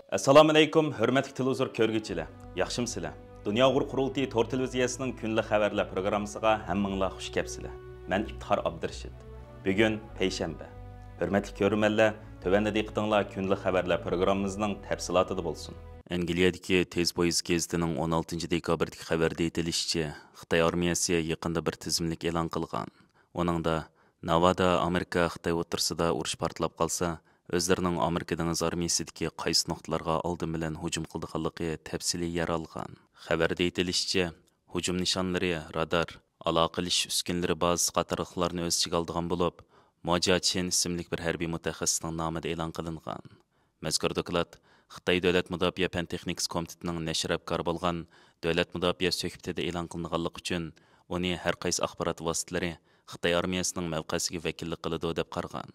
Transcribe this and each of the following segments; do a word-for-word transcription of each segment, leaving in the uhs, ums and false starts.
ئەسسالامۇئەلەيكۇم، ھۆرمەتلىك تېلېۋىزور كۆرگۈچىلەر، ياخشىمۇسىلەر؟ دۇنيا ئۇيغۇر قۇرۇلتىيى تور تېلېۋىزىيەسىنىڭ كۈندىلىك خەۋەرلەر پروگراممىسىغا ھەممىڭلار خۇش كەپسىلەر. مەن ئىپتىخار ئابدۇرېشىت. بۈگۈن پەيشەنبە. ھۆرمەتلىك كۆرۈرمەنلەر، تۆۋەندە دىققىتىڭلار كۈندىلىك خەۋەرلەر پروگراممىمىزنىڭ تەپسىلاتىدا بولسۇن. ئەنگلىيەدىكى تېز پويىز گېزىتىنىڭ ئون ئالتىنچى دېكابىردىكى خەۋىرىدە ئېيتىلىشىچە، خىتاي ئارمىيەسى يېقىندا بىر تىزىملىك ئېلان قىلغان. ئۇنىڭدا، ناۋادا ئامېرىكا خىتاي ئوتتۇرىسىدا ئۇرۇش پارتلاپ قالسا، ئۆزلىرىنىڭ ئامېرىكا دېڭىز ئارمىيەسىدىكى قايسى نۇقتىلارغا ئالدىن بىلەن ھۇجۇم قىلىدىغانلىقى تەپسىلىي يەر ئالغان. خەۋەردە ئېيتىلىشىچە، ھۇجۇم نىشانلىرى رادار، ئالاقىلىشىش ئۈسكۈنىلىرى بازىسى قاتارلىقلارنى ئۆز ئىچىگە ئالىدىغان بولۇپ، ماجيا چېن ئىسىملىك بىر ھەربىي مۇتەخەسسىسنىڭ نامىدا ئېلان قىلىنغان. مەزكۇر دوكلات خىتاي دۆلەت مۇداپىئە پەن تېخنىكىسى كومىتېتىنىڭ نەشر ئەپكارى بولغان دۆلەت مۇداپىئە سۆھبىتىدە ئېلان قىلىنغانلىقى ئۈچۈن، ئۇنى ھەر قايسى ئاخبارات ۋاسىتىلىرى خىتاي ئارمىيەسىنىڭ مەۋقەسىگە ۋەكىللىك قىلىدۇ، دەپ قارىغان.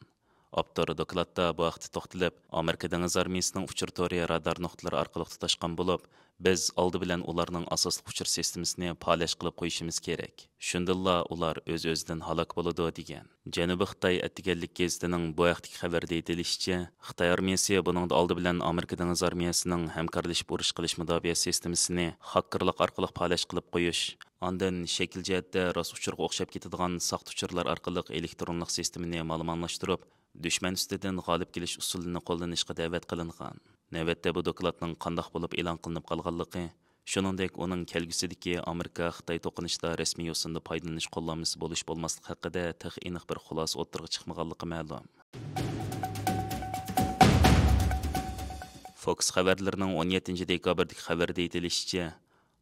ئاپتور دوكلاتتا بۇ ھەقتە توختىلىپ، ئامېرىكا دېڭىز ئارمىيەسىنىڭ ئۇچۇر تورى رادار نۇقتىلىرى ئارقىلىق تۇتاشقان بولۇپ، بىز ئالدى بىلەن ئۇلارنىڭ ئاساسلىق ئۇچۇر سىستېمىسىنى پالەچ قىلىپ قويۇشىمىز كېرەك. شۇندىلا ئۇلار ئۆز-ئۆزىدىن ھالاك بولىدۇ، دېگەن. جەنۇبىي خىتاي ئەتىگەنلىك گېزىتىنىڭ بۇ ھەقتىكى خەۋىرىدە ئېيتىلىشىچە، خىتاي ئارمىيەسى بۇنىڭدا ئالدى بىلەن ئامېرىكا دېڭىز ئارمىيەسىنىڭ ھەمكارلىشىپ ئۇرۇش قىلىش مۇداپىئە سىستېمىسىنى خاككېرلىق ئارقىلىق پالەچ قىلىپ قويۇش، ئاندىن شەكىل جەھەتتە راست ئۇچۇرغا ئوخشاپ كېتىدىغان ساختا ئۇچۇرلار ئارقىلىق ئېلېكترونلۇق سىستېمىنى مالىمانلاشتۇرۇپ، دۈشمەن ئۈستىدىن غالىب كېلىش ئۇسۇلىنى قوللىنىشقا دەۋەت قىلىنغان. نۆۋەتتە بۇ دوكلاتنىڭ قانداق بولۇپ ئېلان قىلىنىپ قالغانلىقى، شۇنىڭدەك ئۇنىڭ كەلگۈسىدىكى ئامېرىكا-خىتاي توقۇنۇشىدا رەسمىي يوسۇندا پايدىلىنىش قوللانمىسى بولۇش-بولماسلىقى ھەققىدە تېخى ئېنىق بىر خۇلاسە ئوتتۇرىغا چىقمىغانلىقى مەلۇم. فوكس خەۋەرلىرىنىڭ ئون يەتتىنچى دېكابىردىكى خەۋىرىدە ئېيتىلىشىچە،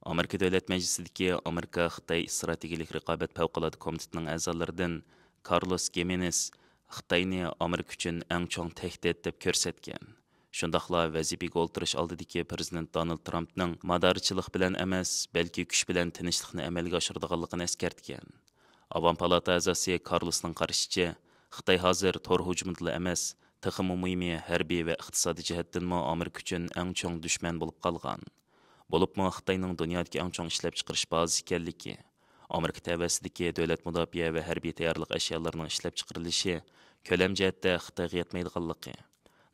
ئامېرىكا دۆلەت مەجلىسىدىكى ئامېرىكا-خىتاي ئىستراتېگىيەلىك رىقابەت پەۋقۇلئاددە كومىتېتىنىڭ ئەزالىرىدىن كارلوس گېمېنېس خىتاينى ئامېرىكا ئۈچۈن ئەڭ چوڭ تەھدىت دەپ كۆرسەتكەن. شۇنداقلا ۋەزىپىگە ئولتۇرۇش ئالدىدىكى پىرېزىدېنت دونالد ترامپنىڭ مادارچىلىق بىلەن ئەمەس، بەلكى كۈچ بىلەن تىنچلىقنى ئەمەلگە ئاشۇرىدىغانلىقىنى ئەسكەرتكەن. ئاۋام پالاتا ئەزاسى كارلوسنىڭ قارىشىچە، خىتاي ھازىر تور ھۇجۇمىدىلا ئەمەس، تېخىمۇ مۇھىمى ھەربىي ۋە ئىقتىسادىي جەھەتتىنمۇ ئامېرىكا ئۈچۈن ئەڭ چوڭ دۈشمەن بولۇپ قالغان. بولۇپمۇ خىتاينىڭ دۇنيادىكى ئەڭ چوڭ ئىشلەپچىقىرىش بازىسى ئىكەنلىكى، ئامېرىكا تەۋەسىدىكى دۆلەت مۇداپىئە ۋە ھەربىي تەييارلىق ئەشيالىرىنىڭ ئىشلەپچىقىرىلىشى كۆلەم جەھەتتە خىتايغا يەتمەيدىغانلىقى،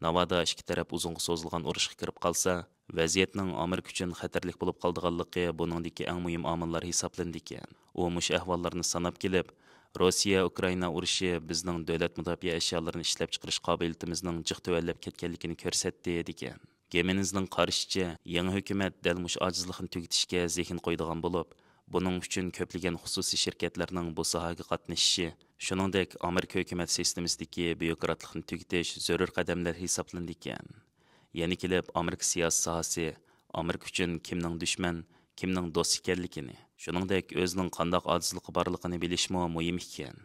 ناۋادا ئىككى تەرەپ ئۇزۇنغا سوزۇلغان ئۇرۇشقا كىرىپ قالسا، ۋەزىيەتنىڭ ئامېرىكا ئۈچۈن خەتەرلىك بولۇپ قالىدىغانلىقى بۇنىڭدىكى ئەڭ مۇھىم ئامىللار ھېسابلىنىدىكەن. ئۇ مۇشۇ ئەھۋاللارنى ساناپ كېلىپ، روسىيە-ئۇكرائىنا ئۇرۇشى بىزنىڭ دۆلەت مۇداپىئە ئەشيالىرىنى ئىشلەپچىقىرىش قابىلىيىتىمىزنىڭ جىق تۆۋەنلەپ كەتكەنلىكىنى كۆرسەتتى، دېگەن. گېمىنىزنىڭ قارىشىچە، يېڭى ھۆكۈمەت دەل مۇشۇ ئاجىزلىقنى تۈگىتىشكە زېھىن قويىدىغان بولۇپ، بۇنىڭ ئۈچۈن كۆپلىگەن خۇسۇسىي شىركەتلەرنىڭ بۇ ساھەگە قاتنىشىشى، شۇنىڭدەك ئامېرىكا ھۆكۈمەت سىستېمىسىدىكى بيۇروكراتلىقنى تۈگىتىش زۆرۈر قەدەملەر ھېسابلىنىدىكەن. يەنە كېلىپ، ئامېرىكا سىياسىي ساھەسى ئامېرىكا ئۈچۈن كىمنىڭ دۈشمەن، كىمنىڭ دوست ئىكەنلىكىنى، شۇنىڭدەك ئۆزىنىڭ قانداق ئاجىزلىقى بارلىقىنى بىلىشمۇ مۇھىم ئىكەن.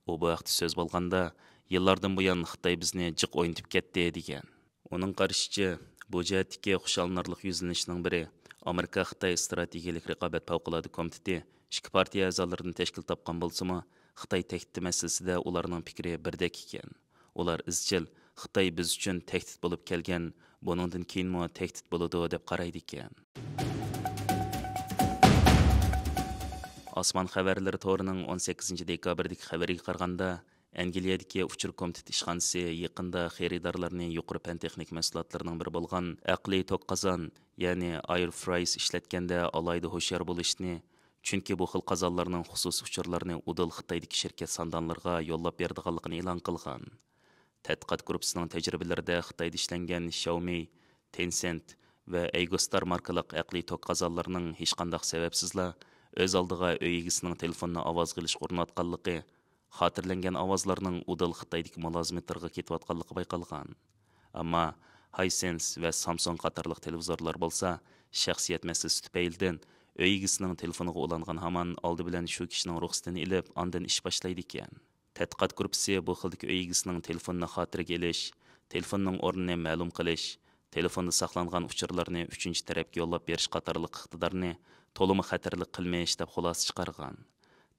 ئۇ بۇ ھەقتە سۆز بولغاندا، يىللاردىن بۇيان خىتاي بىزنى جىق ئوينىتىپ كەتتى، دېگەن. ئۇنىڭ قارىشىچە، بۇ جەھەتتىكى خۇشاللىنارلىق يۈزلىنىشنىڭ بىرى، ئامېرىكا-خىتاي ئىستراتېگىيەلىك رىقابەت پەۋقۇلئاددە كومىتېتى ئىككى پارتىيە ئەزالىرىدىن تەشكىل تاپقان بولسىمۇ، خىتاي تەھدىتى مەسىلىسىدە ئۇلارنىڭ پىكرى بىردەك ئىكەن. ئۇلار ئىزچىل، خىتاي بىز ئۈچۈن تەھدىت بولۇپ كەلگەن، بۇنىڭدىن كېيىنمۇ تەھدىت بولىدۇ، دەپ قارايدىكەن. ئاسمان خەۋەرلىرى تورىنىڭ ئون سەككىزىنچى دېكابىردىكى خەۋىرىگە قارىغاندا، ئەنگلىيەدىكى ئۇچۇر كومىتېتى ئىشخانىسى يېقىندا خېرىدارلارنى يۇقىرى پەن تېخنىكا مەھسۇلاتلىرىنىڭ بىرى بولغان ئەقلىي توك قازان، يەنى ئاير فرايز ئىشلەتكەندە ئالاھىدە ھوشيار بولۇشنى، چۈنكى بۇ خىل قازانلارنىڭ خۇسۇسىي ئۇچۇرلارنى ئۇدۇل خىتايدىكى شىركەت ساندانلىرىغا يوللاپ بېرىدىغانلىقىنى ئېلان قىلغان. تەتقىقات گۇرۇپپىسىنىڭ تەجرىبىلىرىدە خىتايدا ئىشلەنگەن شياۋمېي، تېنسېنت ۋە ئەيگوستار ماركىلىق ئەقلىي توك قازانلىرىنىڭ ھېچقانداق سەۋەبسىزلا ئۆز ئالدىغا ئۆي ئىگىسىنىڭ تېلېفونىنى ئاۋازغا ئېلىشقا ئۇرۇنۇۋاتقانلىقى، خاتىرىلەنگەن ئاۋازلارنىڭ ئۇدۇل خىتايدىكى مۇلازىمېتىرغا كېتىۋاتقانلىقى بايقالغان. ئەمما ھايسېنس ۋە سامسۇڭ قاتارلىق تېلېۋىزورلار بولسا شەخسىيەت مەسىلىسى تۈپەيلىدىن ئۆي ئىگىسىنىڭ تېلېفونىغا ئۇلانغان ھامان ئالدى بىلەن شۇ كىشىنىڭ رۇخسىتىنى ئېلىپ، ئاندىن ئىش باشلايدىكەن. تەتقىقات گۇرۇپپىسى بۇ خىلدىكى ئۆي ئىگىسىنىڭ تېلېفونىنى خاتىرىگە ئېلىش، تېلېفوننىڭ ئورنىنى مەلۇم قىلىش، تېلېفوندا ساقلانغان ئۇچۇرلارنى ئۈچىنچى تەرەپكە يوللاپ بېرىش قاتارلىق ئىقتىدارنى تولىمۇ خەتەرلىك قىلمىش دەپ خۇلاسە چىقارغان.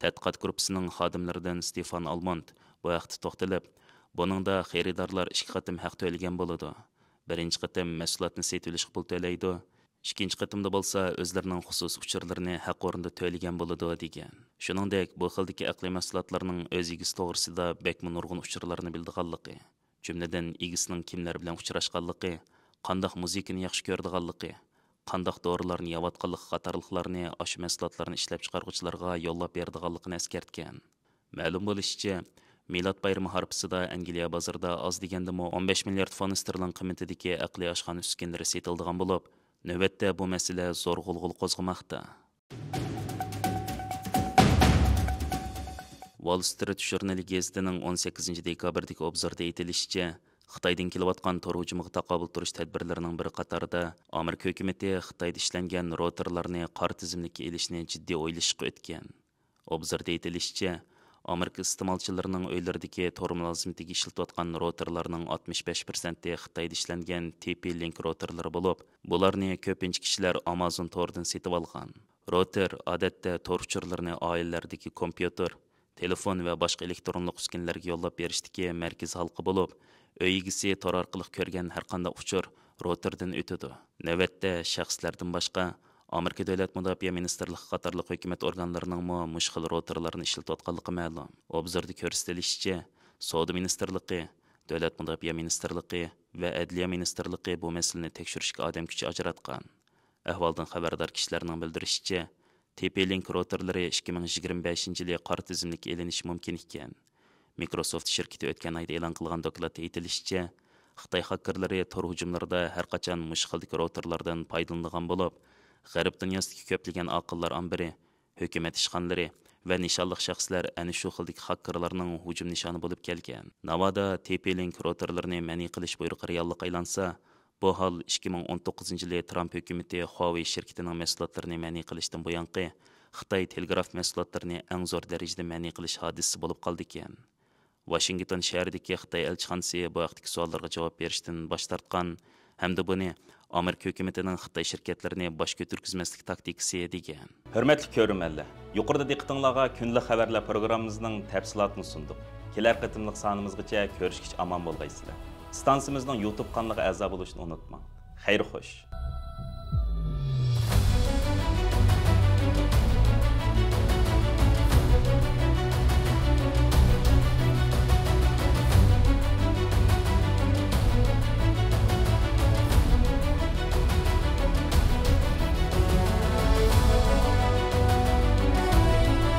تەتقىقات گۇرۇپپىسىنىڭ خادىملىرىدىن ستېفان ئالموند بۇ ھەقتە توختىلىپ، بۇنىڭدا خېرىدارلار ئىككى قېتىم ھەق تۆلىگەن بولىدۇ. بىرىنچى قېتىم مەھسۇلاتنى سېتىۋېلىشقا پۇل تۆلەيدۇ، ئىككىنچى قېتىمدا بولسا ئۆزلىرىنىڭ خۇسۇسىي ئۇچۇرلىرىنى ھەق ئورنىدا تۆلىگەن بولىدۇ، دېگەن. شۇنىڭدەك، بۇ خىلدىكى ئەقلىي مەھسۇلاتلارنىڭ ئۆز ئىگىسى توغرىسىدا بەكمۇ نۇرغۇن ئۇچۇرلارنى بىلىدىغانلىقى، جۈملىدىن ئىگىسىنىڭ كىملەر بىلەن ئۇچراشقانلىقى، قانداق مۇزىكىنى ياخشى كۆرىدىغانلىقى، قانداق دورىلارنى يەۋاتقانلىقى قاتارلىقلارنى ئاشۇ مەھسۇلاتلارنى ئىشلەپچىقارغۇچىلارغا يوللاپ بېرىدىغانلىقىنى ئەسكەرتكەن. مەلۇم بولۇشىچە، مىلاد بايرىمى ھارپىسىدا ئەنگلىيە بازىرىدا ئاز دېگەندىمۇ ئون بەش مىليارد فونت ستېرلىڭ قىممىتىدىكى ئەقلىي ئاشخانا ئۈسكۈنىلىرى سېتىلىدىغان بولۇپ، نۆۋەتتە بۇ مەسىلە زور غۇلغۇلا قوزغىماقتا. ۋال سترىت ژۇرنىلى گېزىتىنىڭ ئون سەككىزىنچى دېكابىردىكى ئوبزوردا ئېيتىلىشىچە، خىتايدىن كېلىۋاتقان تور ھۇجۇمىغا تاقابىل تۇرۇش تەدبىرلىرىنىڭ بىرى قاتارىدا ئامېرىكا ھۆكۈمىتى خىتايدا ئىشلەنگەن روتېرلارنى قارا تىزىملىككە ئېلىشنى جىددىي ئويلىشىشقا ئۆتكەن. ئوبزوردا ئېيتىلىشىچە، ئامېرىكا ئىستېمالچىلىرىنىڭ ئۆيلىرىدىكى تور مۇلازىمىتىگە ئىشلىتىۋاتقان روتېرلارنىڭ ئاتمىش بەش پىرسەنتى خىتايدا ئىشلەنگەن تى پى لىنك روتېرلىرى بولۇپ، بۇلارنى كۆپىنچە كىشىلەر ئامازون تورىدىن سېتىۋالغان. روتېر، ئادەتتە، تور ئۇچۇرلىرىنى ئائىلىلەردىكى كومپيۇتېر، تېلېفون ۋە باشقا ئېلېكترونلۇق ئۈسكۈنىلەرگە يوللاپ بېرىشتىكى مەركىزىي ھالقا بولۇپ، ئۆي ئىگىسى تور ئارقىلىق كۆرگەن ھەرقانداق ئۇچۇر روتېردىن ئۆتىدۇ. نۆۋەتتە، شەخسلەردىن باشقا، ئامېرىكا دۆلەت مۇداپىئە مىنىستىرلىقى قاتارلىق ھۆكۈمەت ئورگانلىرىنىڭمۇ مۇشۇ خىل روتېرلارنى ئىشلىتىۋاتقانلىقى مەلۇم. ئوبزوردا كۆرسىتىلىشىچە، سودا مىنىستىرلىقى، دۆلەت مۇداپىئە مىنىستىرلىقى ۋە ئەدلىيە مىنىستىرلىقى بۇ مەسىلىنى تەكشۈرۈشكە ئادەم كۈچى ئاجراتقان. ئەھۋالدىن خەۋەردار كىشىلەرنىڭ بىلدۈرۈشىچە، تى پى لىنك روتېرلىرى ئىككى مىڭ يىگىرمە بەشىنچى يىلى قارا تىزىملىككە ئېلىنىشى مۇمكىن ئىكەن. مىكروسوفت شىركىتى ئۆتكەن ئايدا ئېلان قىلغان دوكلاتتا ئېيتىلىشىچە، خىتاي خاككېرلىرى تور ھۇجۇملىرىدا ھەر قاچان مۇشۇ خىلدىكى روتېرلاردىن پايدىلىنىدىغان بولۇپ، غەرب دۇنياسىدىكى كۆپلىگەن ئاقىللار ئامبىرى، ھۆكۈمەت ئىشخانىلىرى ۋە نىشانلىق شەخسلەر ئەنە شۇ خىلدىكى خاككېرلارنىڭ ھۇجۇم نىشانى بولۇپ كەلگەن. ناۋادا تى پى لىنك روتېرلىرىنى مەنئى قىلىش بۇيرۇقى رېئاللىققا ئايلانسا، بۇ ھال ئىككى مىڭ ئون توققۇزىنچى يىلى ترامپ ھۆكۈمىتى خۇاۋېي شىركىتىنىڭ مەھسۇلاتلىرىنى مەنئى قىلىشتىن بۇيانقى خىتاي تېلېگراف مەھسۇلاتلىرىنى ئەڭ زور دەرىجىدە مەنئى قىلىش ھادىسىسى بولۇپ قالىدىكەن. ۋاشىنگتون شەھىرىدىكى خىتاي ئەلچىخانىسى بۇ ھەقتىكى سوئاللارغا جاۋاب بېرىشتىن باش تارتقان ھەمدە بۇنى ئامېرىكا ھۆكۈمىتىنىڭ خىتاي شىركەتلىرىنى باش كۆتۈرگۈزمەسلىك تاكتىكىسى دېگەن. ھۆرمەتلىك كۆرۈرمەنلەر، يۇقىرىدا دىققىتىڭلارغا كۈندىلىك خەۋەرلەر پروگراممىمىزنىڭ تەپسىلاتىنى سۇندۇق. كېلەر قېتىملىق سانىمىزغىچە كۆرۈشكىچە ئامان بولغايسىلەر. ئىستانسىمىزنىڭ يۇتۇب قانىلىغا ئەزا بولۇشنى ئۇنتۇماڭ. خەير خوش.